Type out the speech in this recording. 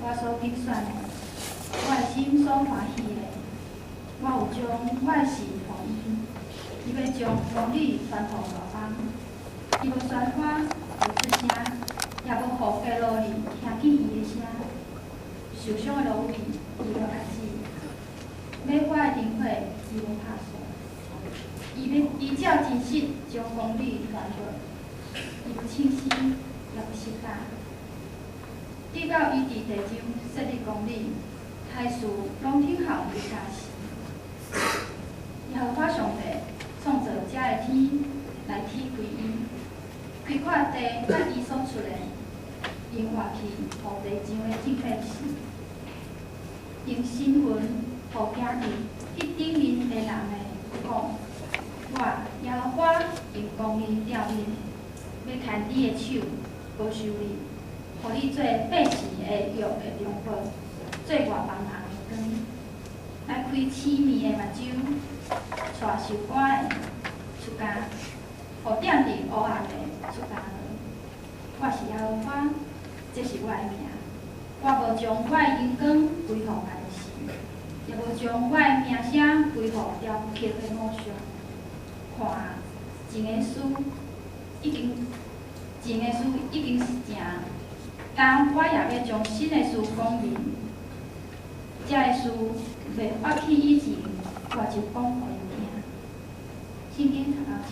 我所揀選的，我的心所歡喜的，我有將我的事予伊，伊欲將公理傳予外邦，伊無喧譁，無出聲，也無予基路伯聽見伊的聲。受傷的蘆葦，伊無壓止；欲發的燈火，伊無拍煞。伊欲依照真實將公理傳播，伊無輕視，也無失假。直到伊佇地上設立公理，大事攏等候伊的加時。耶和華上帝創造這个天來體開伊，開闊地佮伊所出的，用活氣予地上的眾百姓，用神魂予行佇彼頂面的人的講：我耶和華用公義召你，欲牽你的手，保守你，予你做百姓的約的中保，做外邦人的光，來開痴迷的目睭，帶受關的出監，予踮佇黑暗的出監牢。我是耶和華，這是我的名。我無將我的榮光歸予別的神，也無將我的名聲歸予雕刻的偶像。看啊，前的事已經是成，今我也欲將新的事講明。這个事未發起以前，我就講予𪜶聽。聖經讀到這。